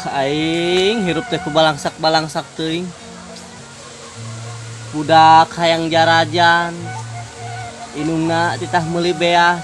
Aing hirup teh ku balangsak-balangsak teuing. Budak hayang jarajan. Indungna titah meuli beas.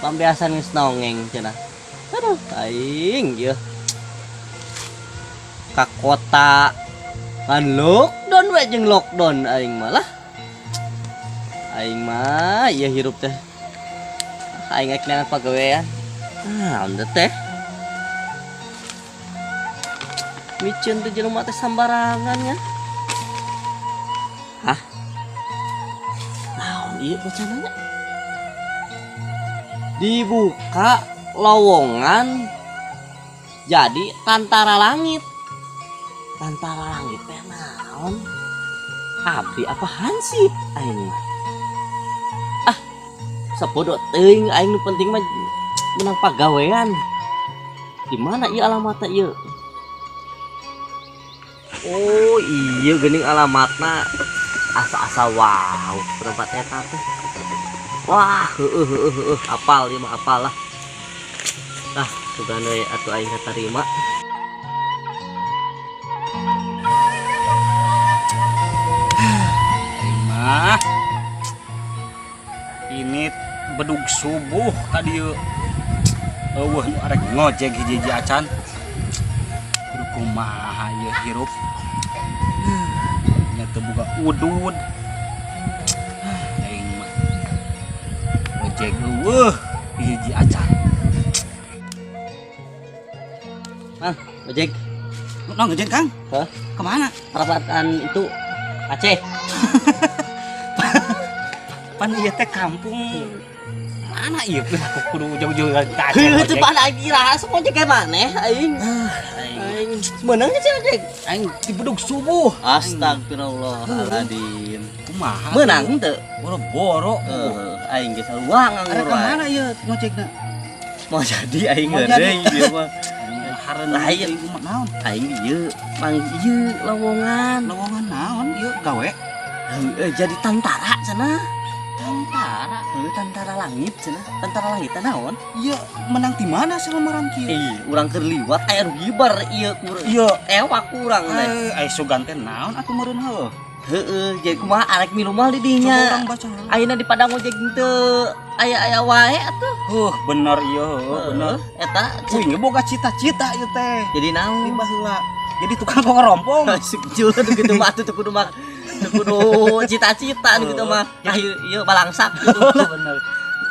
Pambeasan geus nongeng cenah. Aduh, aing ieu. Ka kota kan lockdown we jeung lockdown aing malah. Aing mah ieu hirup teh. Aing rek neangan pagawean. Ah, teh. Miceun teh jelema teh sambarangan nya. Hah? Naon ieu bacana nya? Dibuka lowongan jadi tantara langit. Tantara langit teh naon? Abdi apa hansip aing mah? Ah, sapodo teuing aing, nu penting mah menang pagawean. Di mana ieu alamatna ieu? Oh iya, geuning alamatna asa-asa wow tempat eta teh. Wah, heueuh heueuh heueuh, apal ieu mah, apal lah. Ah, sugan we atuh aing katarima. Aing mah ini bedug subuh tadi yeuh. Euweuh nu arek ngojek hiji-hiji acan. Kudu kumaha ieu hirup. Nya teu boga udud. Aing mah ngojek euweuh hiji acan. Ah, ojek. Nah, ngojek, Kang? Hah? Kemana? Perapatan itu Aceh. Pan ieu teh kampung mana ieu? Aku kudu jauh-jauh ke Aceh. Heuh, teu Ngojek. pada kira sok ojek kayak maneh aing. Aing meunang sih ojek. Aing di bedug subuh. Astagfirullahaladzim. Kumaha? Meunang teu? Boro-boro. Heuh, aing ge sarua nganggur Arek wae. kemana ieu ngojekna? Mau jadi aing Mau heureuy ieu mah. Hareun Lain. ieu mah naon? Aing ieu mang ieu lowongan. Lowongan naon ieu gawe? Heuh, jadi tantara cenah. Tantara. Heuh, tantara langit cenah. Tantara langit teh naon? Ieu menang di mana sih lamaran kieu? Ih, urang keur liwat aya nu gibar ieu kur. Ieu Ewak kurang teh. eh ai sugan teh naon atuh meureun heuh. Heeh, jadi kumaha arek milu mah di Coba dinya. urang baca heula. Ayeuna di Padang ojek teu aya-aya wae atuh. Heuh, bener ieu, heuh, bener. Eta Kuing boga cita-cita ieu teh. jadi naon? Di baheula. Jadi tukang ngerompong. Jul gitu mah atuh teu kudu mah teu kudu cita-cita nu gitu mah. Ah, ieu ieu balangsak gitu. Bener.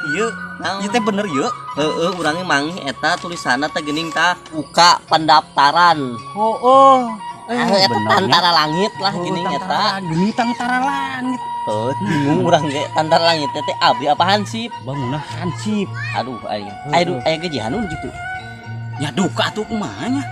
Ieu, Naon? ieu teh bener ieu. Heeh, urangnya manggih eta tulisanna teh geuning tah buka pendaftaran. Oh, oh. Ah, eta tantara langit lah geuning eta. Geuning tantara langit. Heuh, bingung urang ge tantara langit teh abdi apa hansip? Bangunna hansip. Aduh aing. Aduh, aya gajian nu gitu. Ya duka atuh kumaha nya?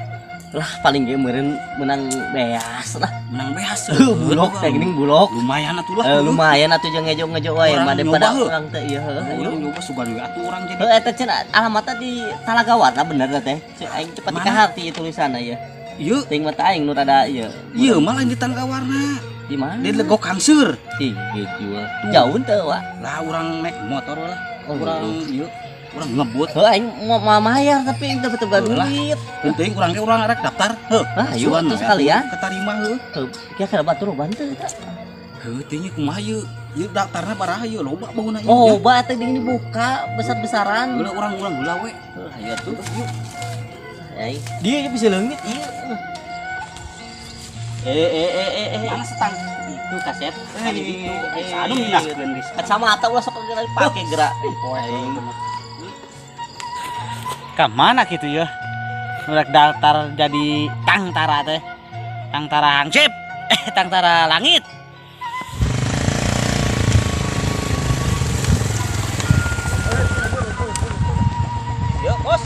Lah paling ge meureun menang beas lah. Menang beas. Heuh, bulog teh geuning bulog. Lumayan atuh lah. Eh, lumayan atuh jeung ngejo-ngejo wae Urang mah daripada nyoba, heuh. urang teh ieu heuh. Ayo. Urang nyoba sugan we atuh urang jadi. Heuh, eta cenah alamatna di Talaga Warna bener teh. Cek aing cepat Mana? dikaharti ieu tulisanna ieu. Ieu, Ting mata aing nu rada ieu. ieu mah lain di Talaga Warna. Di mana? Di Legok Hangseur. Ih, jual. Jauh teu, Wak. Lah urang naik motor lah. Oh, Urang ieu urang ngebut. Heuh, aing mau mau mayar tapi aing teu boga Heuh lah. duit. Penting urang ge urang arek daftar. Heuh. Lah, ayo Sugan atuh we sekalian. atuh ketarima heuh. Heuh, kira kira batur bantu eta. Heuh, teh nya kumaha ieu? Ieu daftarna baraha ieu loba bangunna ieu. Oh, ba teh ini dibuka besar-besaran. Heula urang-urang heula we. Heuh, ayo atuh. Yuk. Aing. Dia bisa leungit ieu. Eh eh eh eh eh. Mana setang? Itu kaset. Eh, itu. anu minahkeun geus. Kacamata ulah sok geura dipake gerak. Aing. Ka mana gitu ya? Rek daftar jadi tangtara teh. Tangtara hansip. Eh, tangtara langit. Yuk, Bos.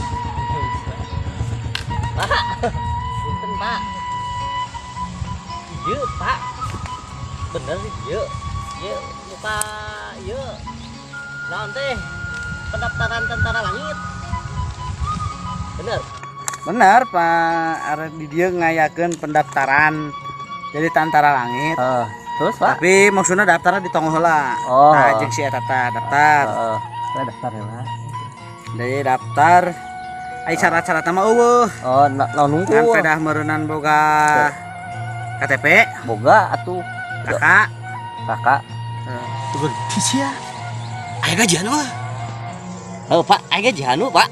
Pak. Punten, Pak. Ieu, Pak. Bener ieu. Ieu muka ieu. Naon teh? Pendaftaran tentara langit. Bener. Benar, Pak. Arek di dieu ngayakeun pendaftaran jadi tantara langit. Heeh. Terus, Pak? Tapi maksudnya daftarnya di tonggoh heula. Oh. Nah, jeung si eta tah daftar. Heeh. Saya daftar ya, Pak. Jadi daftar Ai syarat-syarat mah eueuh. Oh, naon Ngan nunggu. Pedah meureunan boga KTP, Boga atuh. kakak. Kakak. Berarti sia. Aya gajian mah. Oh, Pak, aya gajian Pak.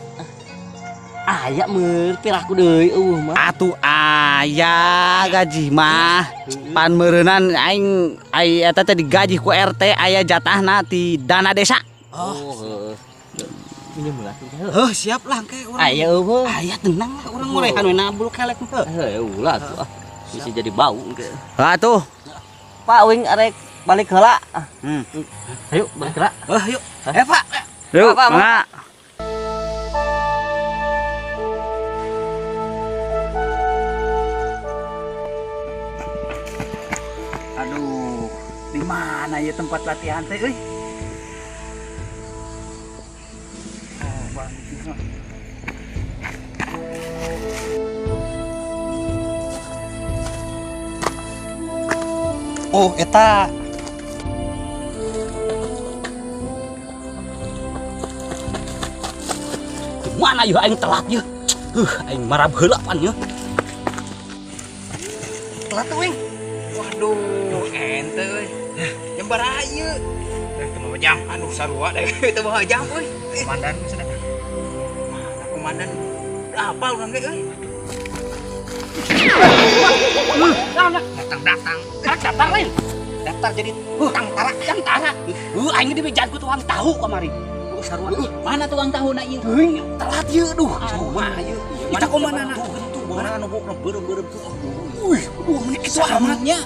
Aya meur piraku deui eueuh mah. Atuh aya gaji mah. Pan meureunan aing ai eta teh digaji ku RT aya jatahna ti dana desa. Oh, heeh. Minjem heula tuh. Heuh, siap lah engke urang. Aya eueuh. Aya tenang lah urang mulai anu nabul kelek mah. Heuh, ulah tuh ah. Bisa jadi bau engke. Lah tuh. Pak, wing arek balik heula. Hmm. Ayo balik heula. Heuh, yuk. Eh, Pak. Yuk, Pak, Pak, mangga. Aduh, di mana ya tempat latihan teh euy? Oh, bagus juga. Oh, eta. Di mana yeuh aing telat yeuh? Aing marab heula pan yeuh. Telat tuh, Wing. Waduh, ente euy. Jam baraha ieu? Eh, teu mawa jam. Aduh, sarua deh. Teu mawa jam euy. Komandan geus datang. Mana komandan? Lah apal urang ge euy. Datang-datang. Karek daftar lain. Daftar jadi tangtara. Tantara. Aing di ku tukang tahu kamari. Sarua. Mana tukang tahu na ieu? Teuing telat ieu duh. Kumaha ieu? Mana komandanna? Tuh, Mana nu bokna beureum-beureum tuh. Wih, aduh meni kitu amatnya.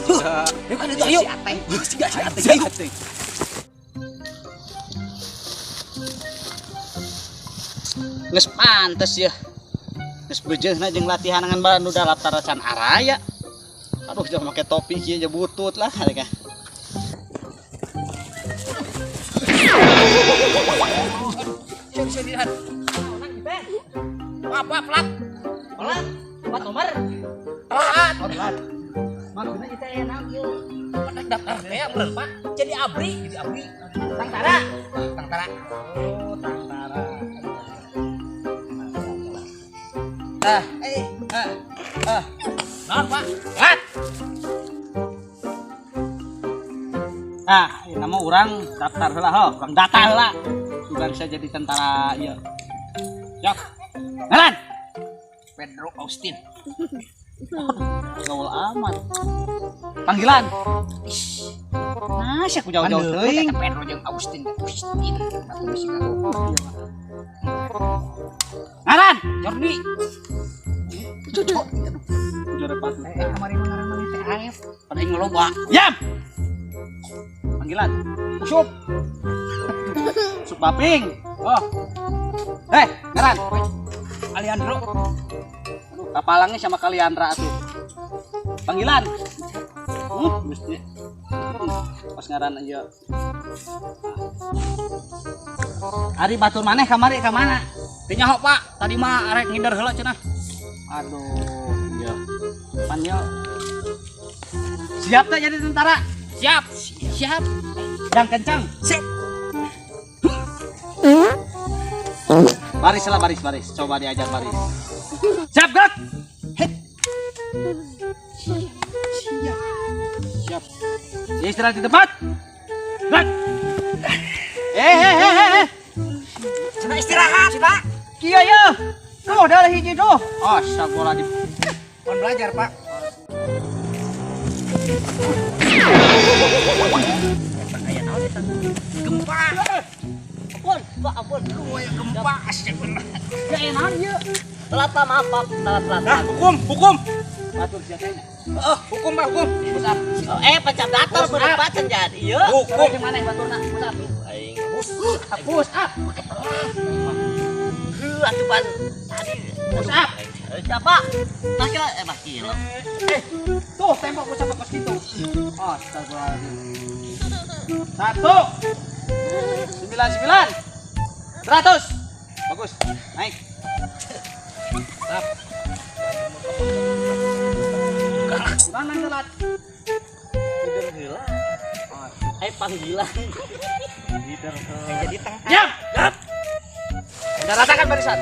Heuh, ayo kan itu ayo. Si Ateng. Heuh, siga si Ateng. Ayo. Geus pantes ya. Geus beujeuna jeung latihan ngan baran nu daftar can araya. Aduh, jangan make topi kieu je butut lah mereka. Siap siap. Pak, Pak, pelat. Pelat. Pak nomor. Telat. Telat. Maksudnya kita enak ieu. Pada daftar teh bener, Pak. Jadi abri, jadi abri. Tangtara. Tangtara. Oh, tantara. Ah, eh, ah, ah. Naon, Pak? Telat. Ah, ini nama orang daftar heula ho, urang data heula. Sugan bisa jadi tentara ieu. Siap. Ngaran. Pedro Austin. Gaul amat. Panggilan. Nah, sih aku jauh-jauh teuing. Pedro jeung Austin, Austin. Atuh bisi ka. Ngaran. Jordi. Cucu. Aduh, repot. Eh, kamari mah ngaran maneh teh Aep. Pada aing loba. Yam. Panggilan. Usup. Sup baping. Oh. Eh, ngaran. Aliandro. Aduh, kapalangnya sama Kaliandra tuh. Panggilan. Mesti. Pas ngaran aja. Ari batur maneh kamari ka mana? Teu nyaho, Pak. Tadi mah arek ngider heula cenah. Aduh, iya. Pan yo. Siap tak jadi tentara? Siap. Siap. Yang kencang. Siap. Baris lah, baris, baris. Coba diajar baris. Siap, gerak. Hei. Siap. Siap. Istirahat di tempat. Gerak. Eh, eh, eh, eh, eh. Cenah istirahat, Pak. Kia ya. Tuh, dah hiji tuh. Astagfirullahaladzim. Mohon belajar, Pak. Gempa. Ampun, Pak, ampun. Aduh, gempa astagfirullah. Ya enak ya. Telat Pak, maaf Pak. Telat, telat. Nah, hukum, hukum. Batur sia teh. Heeh, hukum Pak, hukum. Push up. Eh, pecah datar Push up. berapa can jadi ieu. Hukum. Jeung maneh baturna? Push up. Aing. Push up. Heuh, atuh pan tadi. Push up. Eh, siapa? Mas kira mas kira. Eh, tuh tembok push up kos kitu. Astagfirullahaladzim. 1 99 100. Bagus. Naik. Tap. Mana telat? Tidur heula. Eh, panggilan. Jadi tangtara. Diam. Udah ratakan barisan.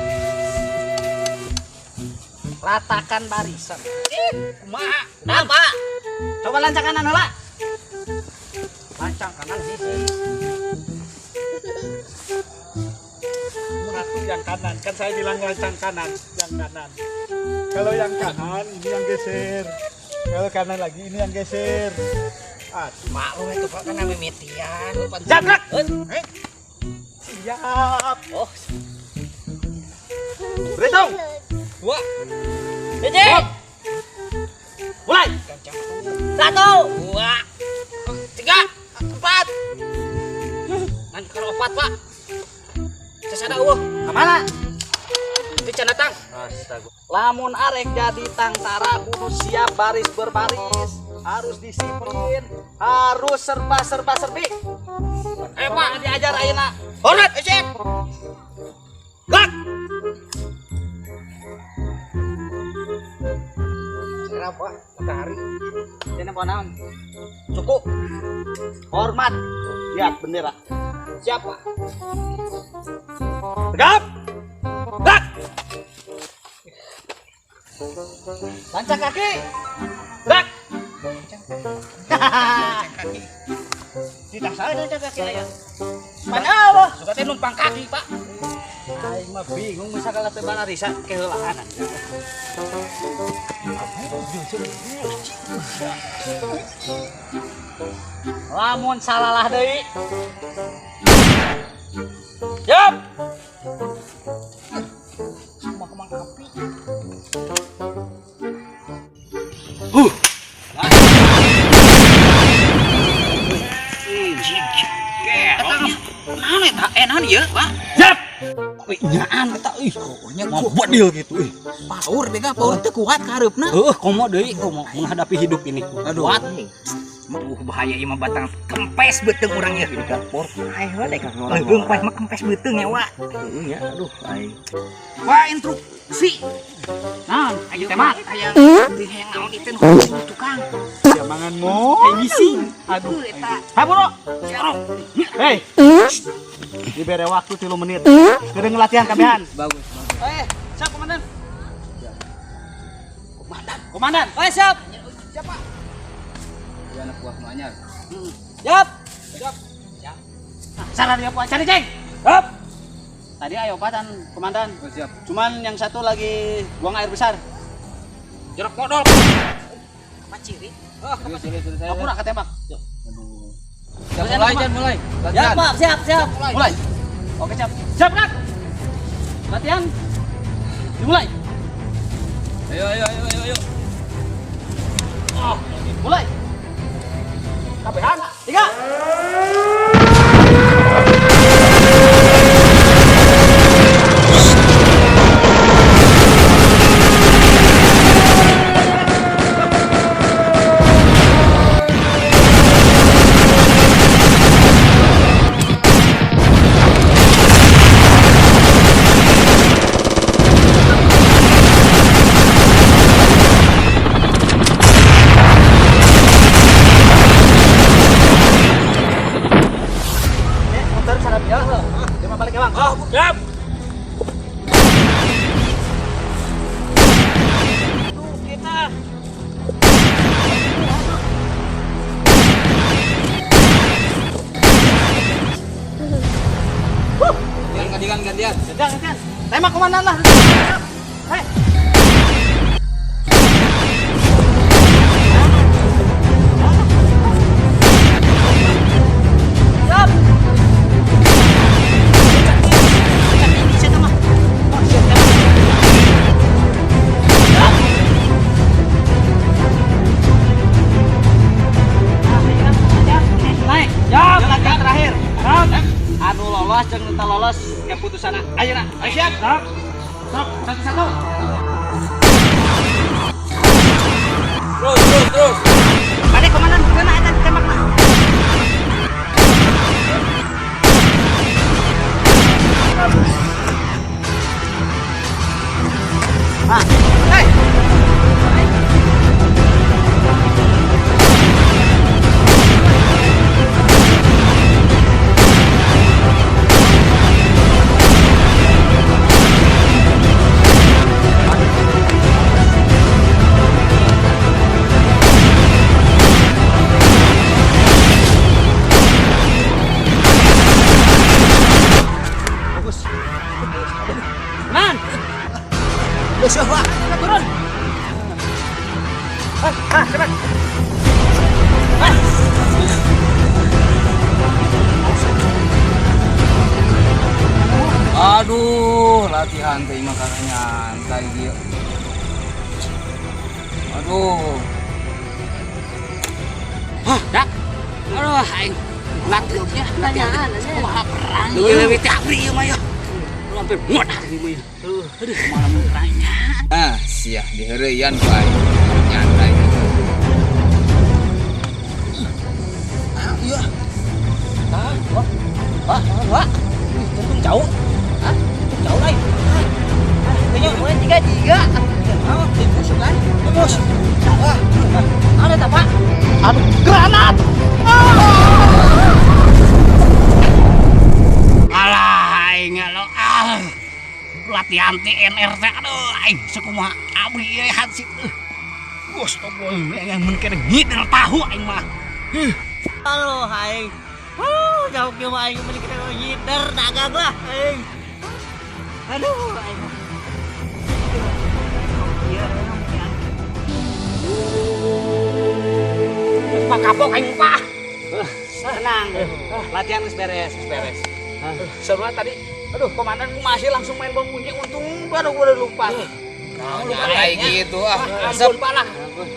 Ratakan barisan. Kumaha? Nah, Pak. Coba lancang kanan heula. Lancang kanan hiji. Satu yang kanan, kan saya bilang lancang kanan, yang kanan. Kalau yang kanan ini yang geser. Kalau kanan lagi ini yang geser. Aduh, Maklum itu Pak kan mimitian. Jabrak. Siap. Oh. Berhitung. 2 Hiji. Mulai. 1 2 3 4. Nan kalau 4, Pak. Sesada eueuh. Ka mana? Teu can datang. Astaga. Lamun arek jadi tangtara kudu siap baris berbaris, harus disiplin, harus serba-serba serbi. Ayo Pak, diajar ayeuna. Hormat, siap. Gerak. Serap, Pak. Matahari. Dene poe naon? Cukup. Hormat. Lihat bendera. Siap, Pak. Tegap. Gerak. Lancang kaki. Gerak. Lancang kaki. Tidak salah lancang kaki aya. Mana Allah? Suka teh numpang kaki, Pak. Aing mah bingung misalkan teh bararisa keheulaan. Lamun salalah deui. Siap. Semua kembang api. Naon eta? Naon ieu, Pak? Siap. Wih, nyaan eta ih, pokoknya Mau badil gitu ih. Power deh, power teu kuat kareupna. Heuh, komo deui komo menghadapi hidup ini. Aduh. Kuat. Duh, bahaya ieu mah batang kempes beuteung urang ieu. Di dapur. Aing heula deh kang. Leuheung poe mah kempes beuteung ya, Wak. Heeh nya, aduh aing. Wah, instruksi. Naon? Ayo tembak. Aya teu hayang naon ieu teh nu tukang. Ya mangan mo. Bising. Aduh. Eta. Hai, Bro. Siap. Hei. Dibere waktu 3 menit. Keur latihan kabehan. Bagus, bagus. Siap komandan. Komandan, komandan. Siap. Siap, Pak. Ya anak buah nu anyar. Siap. Siap. Siap. Nah, salah dia Pak. Cari, Ceng. Hup. Tadi ayo Pak dan komandan. Oh, siap. Cuman yang satu lagi buang air besar. Jeruk modal. Kepaciri. Oh, Aku nak ketembak. Yuk. Aduh. Siap mulai, Jan, mulai. Siap, Pak. Siap, siap. Mulai. Oke, siap. Siap, Kak. Latihan. Dimulai. Ayo, ayo, ayo, ayo, ayo. Oh, mulai. Kabehan. 3. Muter sana biar. Dia mah balik ya, Bang. Oh, siap. Tuh, kita. Gantian, gantian. Gantian, gantian. Tembak komandan lah. Hei. Siap. Naik. Siap. Latihan terakhir. Siap. Anu lolos jeung nu teu lolos keputusan. Ayo nak. Ayo siap. Siap. Sok, satu-satu. Terus, terus, terus. Balik komandan, kena eta ditembak lah. Ah, hei. Latihan teh mah kakak nyantai kieu. Aduh. Hah, dak. Aduh, aing latihan latihan kumaha perang. Leuwih teh abri ieu mah ya. Lu hampir modar ieu mah ya. Aduh, kumaha mun perangnya. Ah, sia diheureuyan ku aing. Nyantai. Ah, iya. Ah, wah. Wah, wah. Ih, untung jauh. Hah? Untung jauh lain. Ah, kayaknya mulai 3-3. Ah, timus kan? Timus. Wah, ada tak, Pak? Aduh, granat. Alah, aing lo ah. Latihan TNR teh aduh aing sakumaha abri ieu hansip. Astagfirullah, aing mun kena ngider tahu aing mah. Halo, aing. Jauh kieu mah aing mending kita ngider dagang lah aing. Aduh, aing. Pak kapok aing Pak. Tenang, latihan geus beres, geus beres. Sebenarnya tadi, aduh komandan masih langsung main bom bunyi, untung aduh gua udah lupa. Nah, nyantai gitu ah. Ampun Pak lah.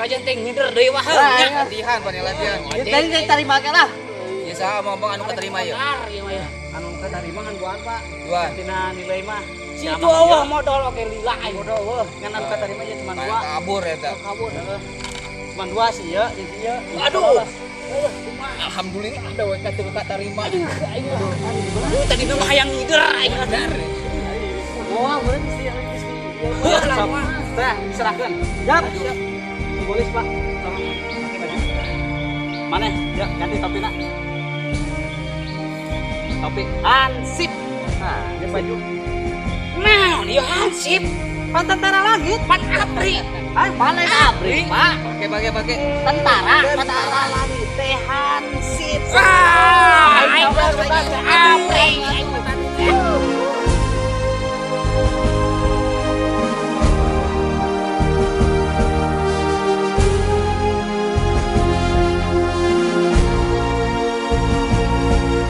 Kajian teh ngider deui wah. Latihan, pan latihan. Tadi tadi tarima lah. Ya saha mau bang anu keterima ya? Anu keterima kan duaan Pak. Duaan. Tina nilai mah. Situ eueuh modal oge lila aing modal eueuh. Ngan anu keterima ya cuma dua. Kabur eta. Kabur heeh. Cuma dua sih ya, jeung si ieu. Aduh. Alhamdulillah ada we katerima. Aduh, aing aduh. Tadi mah hayang ngider aing. Wah, meureun sih geus Teh, serahkeun. Siap. Siap. Boleh, Pak. Tolong pakai baju. Mana? Ya, ganti topina. Topi hansip. Nah, Ini baju. Nah, ieu hansip. pan tentara langit. Pan abri. Ah, pan lain abri, Pak. Pakai pakai pakai. Tentara, tentara langit teh hansip. Ah,